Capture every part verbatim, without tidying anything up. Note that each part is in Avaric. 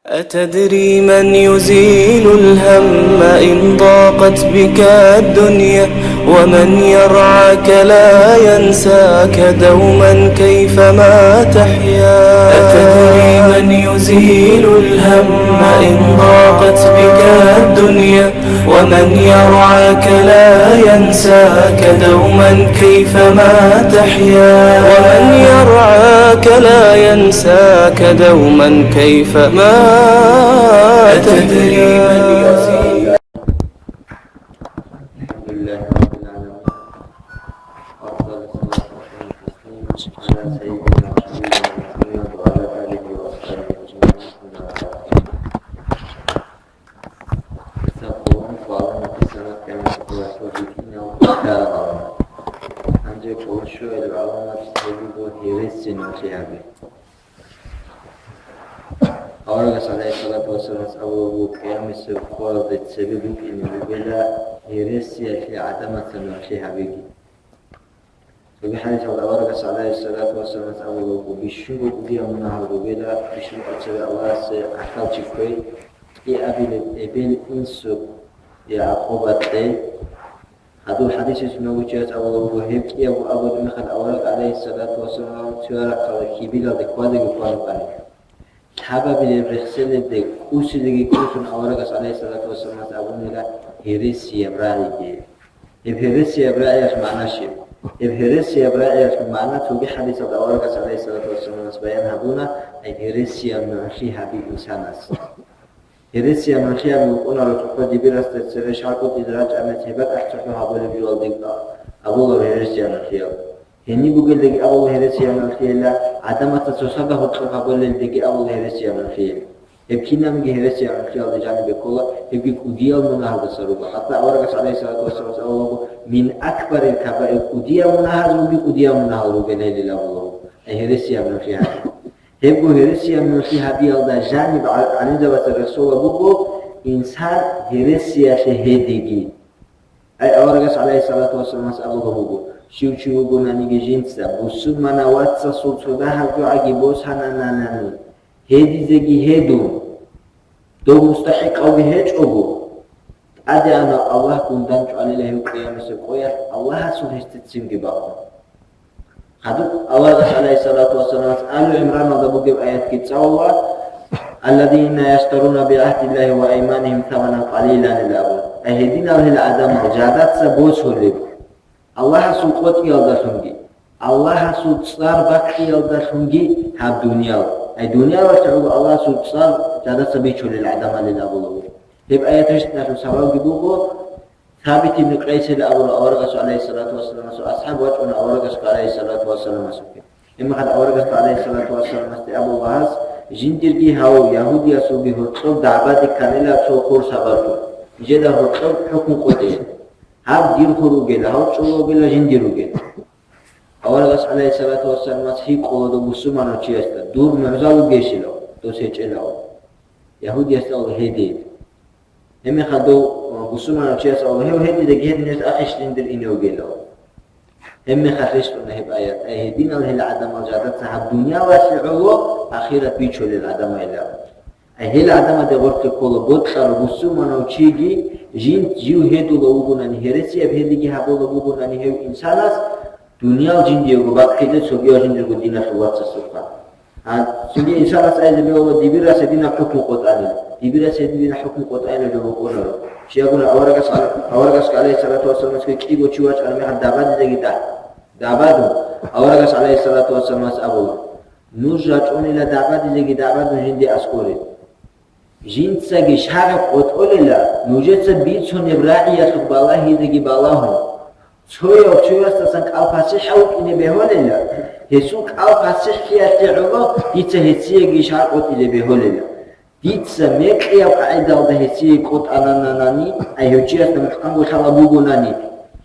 أتدري من يزيل الهم إن ضاقت بك الدنيا؟ ومن يرعاك لا ينساك دوما كيفما تحيا. أتدري من يزيل الهم إن ضاقت بك الدنيا؟ ومن يرعاك لا ينساك دوما كيفما تحيا. ومن يرعاك لا ينساك دوما كيفما تحيا. الحمد لله رب العالمين. أفضل الصلاة وأتم التسليم على سيدنا وحبيبنا محمد وعلى آله وأصحابه أجمعين. أما بعد. Гьанже кӀоло щуабилеб гӀаламат гьеб буго гьересияб нугӀлъи гьаби. Аварагас, гӀалайгьиссалату вассаламас, абулеб буго, къиямасеб къоялде цебе букӀине бугила гьересиялъе гӀадамаца нугӀлъи гьабиги. Цоги хӀадисалда аварагас, гӀалайгьиссалату вассаламас, абулеб буго, бищунго кӀудиял мунагьал ругела, бищунго цебе Аллагьасе гӀахьалчи кквей, кӀиабилеб эбел-инсухъе гӀакъуба кьей. Гьадул хӀадисалъ ногучияс абулеб буго, гьеб кӀиябго абулеб мехалъ авараг, гӀалайгьиссалату вассаламас, цояб рахъалда хьибилалде кквазеги ккван вукӀана. Лъабабилеб рехселелде кӀусизеги кӀусун аварагас, гӀалайгьиссалату вассаламас, абунила гьересияб рагӀиги. Гьеб гьересияб рагӀиялъул магӀна щиб? Гьеб гьересияб рагӀиялъул магӀна цоги хӀадисалда аварагас, гӀалайгьиссалату вассаламас, баян гьабуна, ай гьересияб нугӀлъи гьаби инсанас. Гьересияб нугӀлъи гьаби букӀунаро цохӀо дибирасда цере шагьаркьутӀизе рачӀараб мехалъ гьеб бакӀалъ цохӀо гьабулеб жоялдеги абуларо гьересияб нугӀлъиял. Гьениб бугелдеги абула гьересияб нугӀлъиялъ, гӀадамаца цоцазда гьоркьоб гьабулелдеги абула гьересияб нугӀлъиялъ. Гьеб кинабниги гьересияб нугӀлъиялде жанибе ккола, гьебги кӀудиял мунагьалдаса руго. ХӀатта аварагас, гӀалайгьиссалату вассаламас, абулеб буго, мин акбарил кабаир, кӀудиял мунагьазулги кӀудиял мунагьал ругел гьелил абулеб буго, ай гьересияб нугӀлъи гьаби. Гьебго гьересияб нугӀлъи гьабиялда жаниб гӀа-, гӀалимзабаца рехсолеб буго, инсан гьересиялъе гьедиги. Ай аварагас, гӀалайгьиссалату вассаламас, абулеб буго, щив чи вугонаниги жинца, бусурманав вацасул цо дагьаб дугӀаги босананани, гьедизеги гьедун, дов мустахӀикъавги гьечӀого, ТӀадегӀанав Аллагь гундан чӀванила гьев къиямасеб къоялъ Аллагьасул гьесда ццинги бахъун. Хадуб аварагас, гӀалайгьиссалату вассаламас, Алу ГӀимраналда бугеб аятги цӀалула, «Алладина яштаруна бигӀагьдиллагьи ва айманигьим саманан къалилан», – абун. Ай гьединал гьел гӀадамал жадаца босулеб Аллагьасул къотӀиялдалъунги, Аллагьасул цӀар бахъиялдалъунги гьаб дуниял. Ай дуниялалъе гӀоло Аллагьасул цӀар жадаца бичулел гӀадамалил абулеб. Гьеб аят рещтӀиналъул сабабги буго, Сабит ибн Къайсил абурав аварагасул, гӀалайгьиссалату вассаламасул асхӀаб, вачӀуна аварагасухъе, гӀалайгьиссалату вассаламасухъе. Гьебмехалъ аварагасда, гӀалайгьиссалату вассаламасде, абула гьас, жиндирги гьав ягьудиясулги гьоркьоб дагӀбаде кканила цо хур сабаблъун, нижеда гьоркьоб хӀукму къотӀе. Гьаб дир хур ругела, гьав чӀола вугела, жиндир ругела. Аварагас, гӀалайгьиссалату вассаламас, гьикъула дов бусурманав чиясда, дур мугӀзал вугевщинав, дос гьечӀелав. Ягьудиясда абула гьедин. Гьебмехалъ дов, а, бусурманав чияс абула, гьев гьедидаги гьединаб ахӀи жиндир ине вугилан. Гьебмехалъ рещтӀуна гьеб аят, ай гьединал гьел гӀадамал жадаца гьаб дуниялалъе гӀоло ахират бичулел гӀадамайилан. Ай гьел гӀадамазда гъорлъе ккола бокьарав бусурманав чиги, жин жив гьедула вугонани, гьересияб гьедиги гьабула вугонани гьев инсанас, дуниял жиндиего бахъизе цогиял жиндирго диналъул вацасухъа. А, цоги инсанас айзе бегьула дибирас гьединаб хӀукму къотӀанила. Дибирас гьединаб хӀукму къотӀайилан жо букӀунаро. Щайгуна аварагас, аварагасги, гӀалайгьиссалату вассаламасги, кӀиго чи вачӀараб мехалъ дагӀбадизеги дагь-, дагӀбадун. Аварагас, гӀалайгьиссалату вассаламас, абула: «Нуж рачӀунила дагӀбадизеги дагӀбадун жинди аскӀоре. Жинцаги шагьаб къотӀолила, нужеца бицунеб рагӀиялъухъ балагьизеги балагьун. Цояв цоясдасан кӀал пасихӀав вукӀине бегьулила, гьесул кӀал пасихӀлъиялъе гӀоло дица гьесиеги шагьаб къотӀизе бегьулила. Дица мекъияб къагӀидалда гьесие къотӀананани, ай гьев чиясда мухӀканго лъалеб бугонани,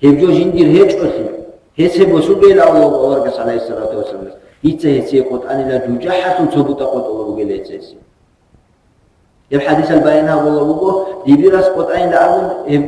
гьеб жо жиндир гьечӀолъи, гьес гьеб босугейилан», – абула аварагас, гӀалайгьиссалату вассаламас. Дица гьесие къотӀанила, жужахӀалъул цо бутӀа къотӀулеб бугила гьесие. Гьеб хӀадисалъ баян гьабулеб буго, дибирас къотӀайилан абун, гьеб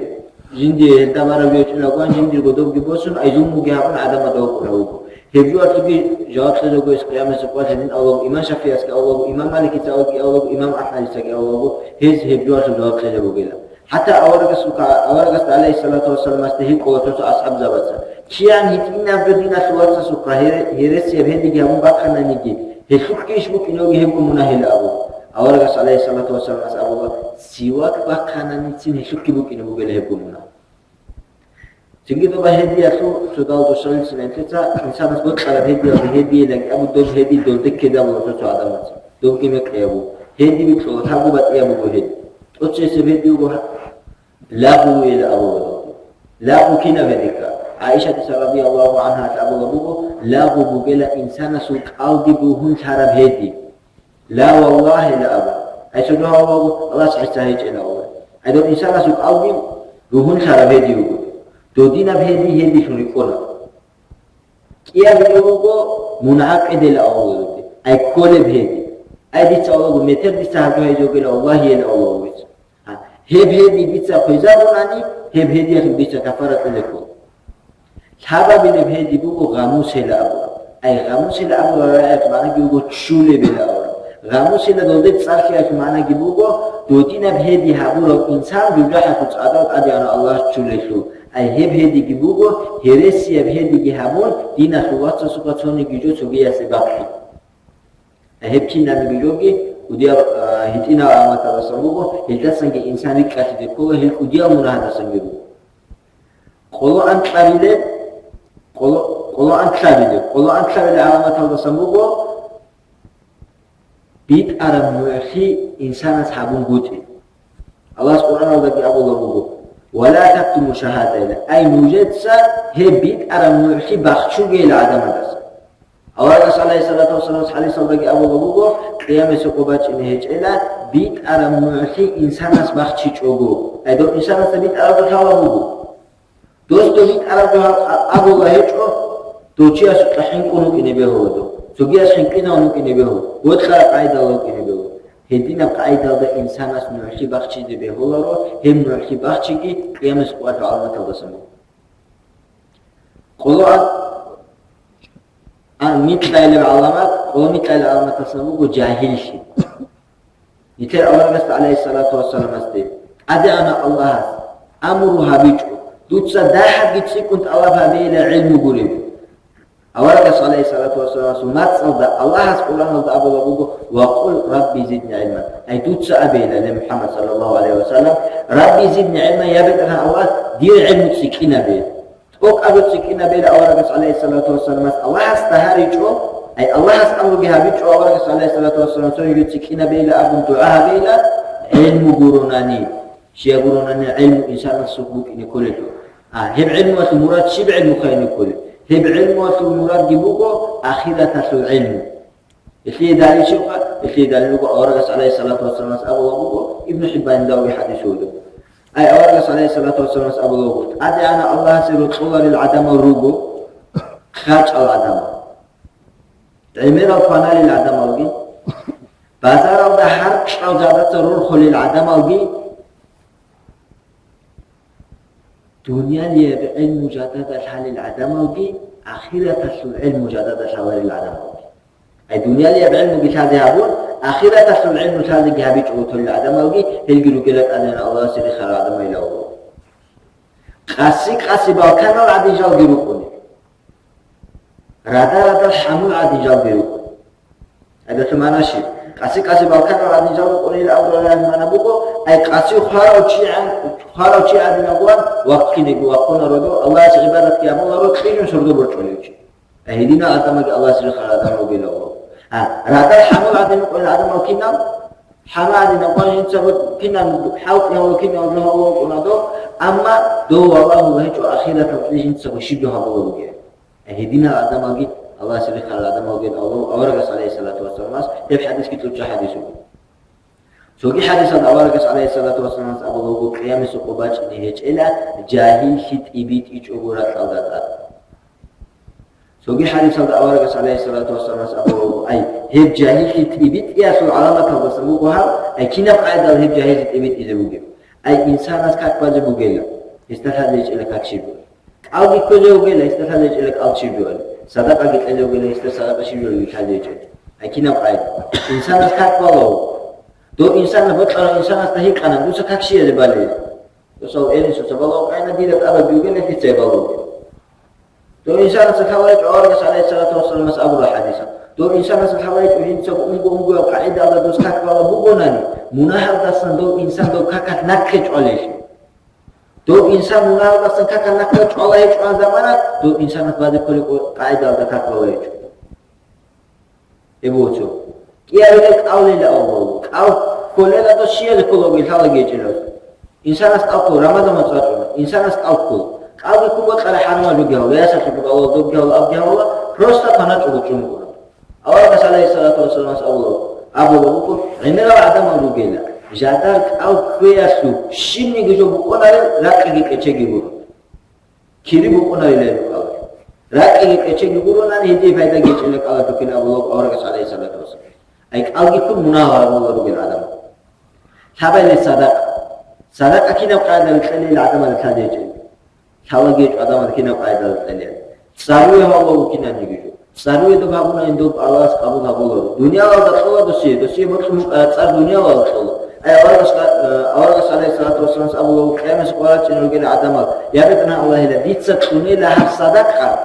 жинди гьелда бараб гьечӀилан гурони, жиндирго добги босун, ай зулмуги гьабун, гӀадамазда вокьулев вуго. Гьеб жоялъулги жаваб кьезе буго гьес къиямасеб къоялъ гьедин абулеб, имам ШафигӀиясги абулеб, имам Маликица абулеб, имам АхӀмадицаги абулеб, гьез гьеб жоялъул жаваб кьезе бугила. ХӀатта аварагасул ка-, аварагасда, гӀалайгьиссалату вассаламасда, гьикъула цо-цо асхӀабзабаца: «Киян гьитӀинаб жо диналъул вацасухъа гьере-, гьересияб гьедиги гьабун бахъананиги, гьелъухъги иш букӀине буго гьебго мунагь», — ила абун. Аварагас, гӀалайгьиссалату вассаламас, абула: «Сивак бахъананицин гьелъухъги букӀине бугила гьебго мунагь». Цинги доба гьедиялъул цогидал душалил синенлъица инсанас бокьараб гьедиялда гьедиялги абу, доб гьеди долде ккедабула цо-цо гӀадамаца. Добги мекъи абу. Гьеди бикьула, лъабго батӀияб буго гьеди. ТӀоцесеб гьеди буго гьа-, лагъуила абула долде. Лагъу кинаб гьедика? ГӀаишатица радияллагьу гӀангьа абула буго, лагъу бугела инсанасул кӀалдиб ругьунлъараб гьеди. Ла валлагьи ла абу. Гьай цо дугьа ваву, Аллагьас гӀиса гьечӀила абу. Гьай дов инсанасул кӀалдиб ругьунлъараб гьеди вуго. Додинаб гьеди гьедилъун рикӀкӀуна. КӀиабилев вуго мун гӀакъидила абу. Гьай кколеб гьеди. Гьай дица абу, метер дица гьаб дугьайзе вугила, валлагьи ила абу вица. Гьеб гьеди дица хвезабунани, гьеб гьедиялъул дица кафарат кьезе ккола. Лъабабилеб гьеди буго гъамусила абураб. Ай, гъамусила абураб рагӀиялъ магӀнаги буго ччулебила абураб. Гъамусила долде цӀар-, лъиялъул магӀнаги буго, додинаб гьеди гьабурав инсан жужахӀалъул цӀадал тӀадегӀанав Аллагьас ччулелъул. Ай, гьеб гьедиги буго, гьересияб гьедиги гьабун, диналъул вацасухъа цониги жо цогиясе бахъи. Гьеб кинабниги жоги кӀудиял, а, гьитӀинал гӀаламаталдасан буго, гьелдасанги инсан рикӀкӀалъизе ккола, гьел кӀудиял мунагьалдасанги руго. Къоло анкьабилеб, къоло, къоло анкьабилеб, къоло анкьабилеб гӀаламаталдасан буго битӀараб нугӀлъи инсанас гьабунгутӀи. Аллагьас Къуръаналдаги абулеб буго: «Ва ла тактуму шагьадата», ай, нужеца гьеб битӀараб нугӀлъи бахчугейила гӀадамаздаса. Аварагас, гӀалайгьиссалату вассаламас, хӀадисалдаги абулеб буго, къиямасеб къо бачӀине гьечӀила, битӀараб нугӀлъи инсанас бахчичӀого. Ай, дов инсанасда битӀараб жо лъалеб буго. Дос дов битӀараб жо гьаб-, абула гьечӀо, дов чиясухъа хӀинкъун вукӀине бегьула дов. Цогияс хӀинкъинавун вукӀине бегьула, бокьараб къайдалда вукӀине бегьула. Гьединаб къайдалда инсанас нугӀлъи бахчизе бегьуларо, гьеб нугӀлъи бахчиги къиямасеб къоялъул гӀаламаталдасан буго. Къоло ан-, А, микьайилаб гӀаламат, къоло микьайилаб гӀаламаталдасан буго жагьиллъи. Нилъер аварагасда, гӀалайгьиссалату вассаламасде, ТӀадегӀанав Аллагьас амру гьабичӀо, дуца дагьабги цӀикӀкӀун тӀалаб гьабейила гӀилму гуреб. Аварагас, гӀалайгьиссалату вассаламасул мацӀалда Аллагьас Къуръаналда абулеб буго: «Ва къул Рабби зидни гӀилман». Ай, дуца абейила, ле МухӀаммад саллаллагьу гӀалайгьи ва саллам: «Рабби зидни гӀилман», я БетӀергьан Аллагь, дир гӀилму цӀикӀкӀинабе. ТӀокӀаб цӀикӀкӀинабейила аварагас, гӀалайгьиссалату вассаламас, Аллагьасда гьаричӀо, ай, Аллагьас амруги гьабичӀо аварагас, гӀалайгьиссалату вассалам, цониги цӀикӀкӀинабейила абун дугӀа гьабейила, гӀилму гуронани. Щай гуронани, гӀилму инсанасухъ букӀине кколелъул. А, гьеб гӀилмуялъул мурад щиб гӀилмухъайин кколеб? Гьеб гӀилмуялъул мурадги буго ахираталъул гӀилму. Гьелъие далил щибха? Гьелъие далил буго аварагас, гӀалайгьиссалату вассаламас, абулеб буго, Ибну ХӀиббанидалги хӀадис вуго. Ай, аварагас, гӀалайгьиссалату вассаламас, абулеб буго: ТӀадегӀанав Аллагьасе рокьуларел гӀадамал руго хъачӀал гӀадамал, гӀемерал кваналел гӀадамалги, базаралда гьаркьал жадаца рорхулел гӀадамалги, дуниялияб гӀилму жадада лъалел гӀадамалги, ахираталъул гӀилму жадада лъаларел гӀадамалги. Ай, дуниялияб гӀилмуги лъазе гьабун, ахираталъул гӀилму лъазеги гьабичӀого толел гӀадамалги, гьелги ругела ТӀадегӀанав Аллагьасе рихарал гӀадамал. Къаси-къаси балканал гӀадин жалги рукӀуна. Рада-радал хӀамул гӀадин жалги рукӀуна. Гьелъул магӀна щиб? Къаси-къаси балканал гӀадин жал рукӀунел абураб магӀна буго, ай, къаси хварав чи гӀан-, хварав чи гӀадинав ван, вахъинеги вахъунаро дов, Аллагьасе гӀибадатги гьабунаро, кьижун сордо борчӀулев чи. Ай, гьединал гӀадамалги Аллагьасе рихарал гӀадамал ругела. А, радал хӀамул гӀадин рукӀунел гӀадамал кинал? ХӀама гӀадин рукӀуна жинцаго, кинаб хӀалтӀи гьавула, кинаб жо гьавула рукӀуна дов, амма дов валагьулеб гьечӀо ахираталъе жинцаго щиб жо гьабулеб бугеб. Гьединал гӀадамалги, Аллагьасе рихарал гӀадамалги, Аллагь, аварагас, гӀалайгьиссалату вассаламас, гьеб хӀадисги тӀурчӀа хӀадис буго. Цоги хӀадисалда аварагас, гӀалайгьиссалату вассаламас, абулеб буго, къиямасеб къо бачӀине гьечӀела, жагьиллъи тӀибитӀичӀого ракьалда тӀад. Цоги хӀадисалда аварагас, гӀалайгьиссалату вассаламас, абулеб буго, ай, гьеб жагьиллъи тӀибитӀиялъул гӀаламаталдасан буго гьаб, ай, кинаб къайдал гьеб жагьиллъи тӀибитӀизе бугеб? Ай, инсанас как базе бугела, гьесда лъазе гьечӀела как щиб бугеб. КӀалги кквезе вугела, гьесда лъазе гьечӀела кӀал щиб бугебали. Садакъаги кьелев гьесда садакъа щиб жо лъазе гьечӀеб. Гьай кинаб къайда? Инсанас как балав? Дов инсанас бокьарав инсанасда гьикъана, дуца как щиязе балев? Досал элин соца балав къайна, дида тӀаба биугел дица балав. Дов инсанас лъалайчӀо, аварагас гӀалайгьиссалату вассаламас абула хӀадиса. Дов инсанас лъалайчӀо, жинцаго унго-унгоял къагӀидалда дос как балаб бугонани, мунагьалдасан дов инсан дов какалъ нахъе чӀвалелъул. Дов инсан мунагьалдасан какалъ нахъе чӀвала гьечӀоан замана, дов инсанас базе кколеб къагӀидалда как балайчӀо. Эбуцо. КӀиабилеб кӀаллила Аллагьу. КӀал кколела дос щиязе кколаги лъалаги гьечӀелас. Инсанас кӀал ккол, Рамазан моцӀ бачӀуна. Инсанас кӀал ккол. КӀалги ккун бокьараб хӀарамал ругел, ясалъуги балал, добги гьавла, абги гьавла, просто паначӀого чӀун ккола. Аварагас гӀалайгьиссалату вассаламас абула, абула буго, гӀемерал гӀадамал ругела, жадар кӀал кквеялъул щибниги жо букӀунарел ракӀиги кӀечеги гуро. Кири букӀунарилан рукӀала. РакӀиги кӀечеги гуронани, гьедие пайдаги гьечӀила кӀала духин абулеб аварагас гӀалайгьиссалату вассалам. Ай кӀалги ккун мунагьал гьарулел ругел гӀадамал. Лъабайлъи садакъа. Садакъа кинаб къайдалъ кьелел гӀадамал лъазе гьечӀеб? Лъалаги гьечӀо гӀадамал кинаб къайдалъ кьелел. ЦӀаруе гьавлав вукӀинаниги жо. ЦӀаруе доб гьабунаин доб Аллагьас къабул гьабуларо. Дуниялалда кьола досие, досие бокьун букӀараб цӀар дуниялалда кьола. Ай, аварагас, э, аварагас гӀалайгьиссалату вассаламас абула, къиямасеб къоялъ чӀинги ругел гӀадамал, я БетӀергьан Аллагьила, дица кьунила гьаб садакъа,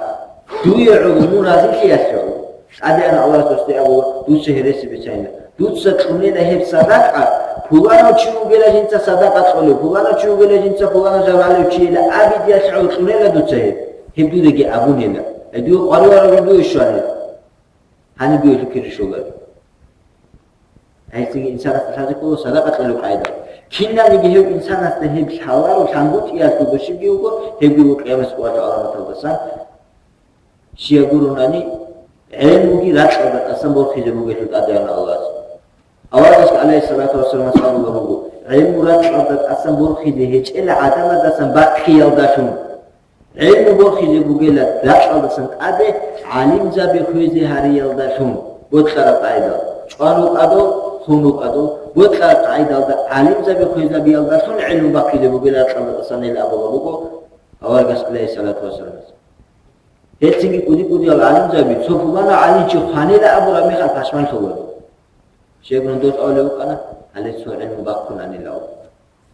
дуе гӀоло, мун разилъиялъе гӀоло. ТӀадегӀан Аллагьас досде абула, дуца гьереси бицайила. Дуца кьунила гьеб садакъа, пуланав чи вугила жинца садакъа кьолев, пуланав чи вугила жинца пуланав жавалев чийила абидиялъе гӀоло кьунила дуца гьеб. Гьеб дудаги абунила. Гьедуе къваригӀараб дуе щванила. Гьаниб дуе лъукери щоларо. Гьелъиги инсанасда лъазе ккола садакъа кьолеб къайда. Киналниги гьев инсанасда гьеб лъаларо, лъангутӀиялъул бушибги вуго, гьебги вуго къиямасеб къоялъул гӀаламаталдасан. Щай гуронани, гӀелмуги ракьалда тӀасан борхизе бугелъул тӀадегӀан Аллагьас. Аварагас гӀалайгьиссалату вассаламас абулеб буго, гӀелму ракьалда тӀасан борхизе гьечӀела гӀадамаздасан бахъиялдалъун. ГӀелму борхизе бугела ракьалдасан тӀаде гӀалимзаби хвезе гьариялдалъун, бокьараб къайдал, чӀван вукӀадал, хун вукӀадал, бокьараб къайдалда гӀалимзаби хвезабиялдалъун гӀелму бахъизе бугела ракьалда тӀасан, ил абулеб буго аварагас гӀалайгьиссалату вассаламас. Гьелцинги кӀуди-кӀудиял гӀалимзаби, цо пуланав гӀалимчи хванила абураб мехалъ пашманлъула. Щайгурелъул дос абулеб букӀана, гьале цо гӀелму бахъунанилан.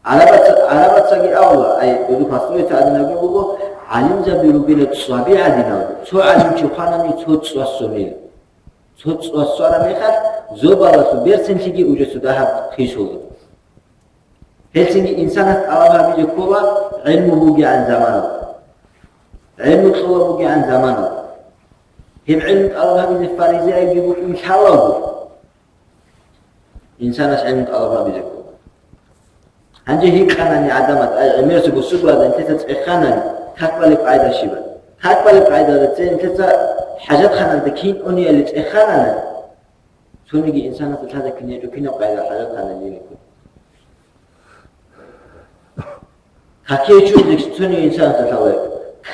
ГӀарабаца-, гӀарабацаги абула, ай, дозул пословица гӀадинабги буго, гӀалимзаби ругила цӀваби гӀадинал, цо гӀалимчи хванани цо цӀва сунила. Цо цӀва сунараб мехалъ, зобалалъул берцинлъиги уже цо дагьаб хисула. Гьелцинги инсанас тӀалаб гьабизе ккола гӀелму бугегӀан замана. ГӀелму кьола бугегӀан замана. Гьеб гӀелму тӀалаб гьабизе фаризаябги букӀин лъалаго, инсанас гӀелму тӀалаб гьабизе ккола. Гьанже гьикъанани гӀадамаз, ай, гӀемерасеб бусурбабазда нилъеца цӀеханани, как балеб къайда щибан? Как балеб къайдалда цо нилъеца хӀажатханалда кин унеяли цӀеханани, цониги инсанасда лъазаб кин гьечӀо, кинаб къайда хӀажатханалде ккун. Какие чузе цониги инсанасда лъаларо.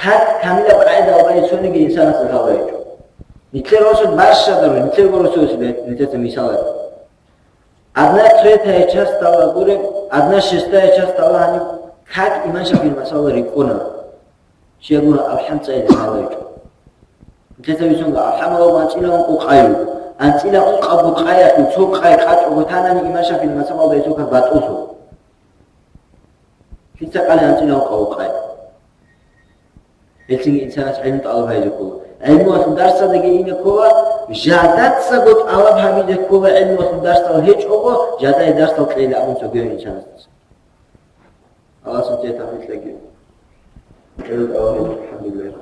Как камилаб къайдалда цониги инсанасда лъаларо. Нилъер росу бащадаб, нилъер росу нилъеца мисал. Одна третья часть тала гуреб, одна шестая часть тала гьаниб, как имам ШафигӀил масала рикӀкӀуна. Щай гуро, алхӀам цӀайилан гьалайчӀо. Нилъеца бицунго, алхӀамалъул анцӀила ункъо къай. АнцӀила ункъабго къаялъул цо къай къачӀого танани имам ШафигӀил масабалда гьесул как батӀулъула. Лъица къалеб анцӀила ункъабго къай? Гьелъинги инсанас гӀилму тӀалаб гьабизе ккола. ГӀилмуялъул дарсалдаги ине ккола, жадацаго тӀалаб гьабизе ккола, гӀилмуялъул дарсал гьечӀого, жадай дарсал кьейилан абун цогидав инсанасдаса. Аллагьас нужее тавфикъ кьеги. АлхӀамдулиллагь.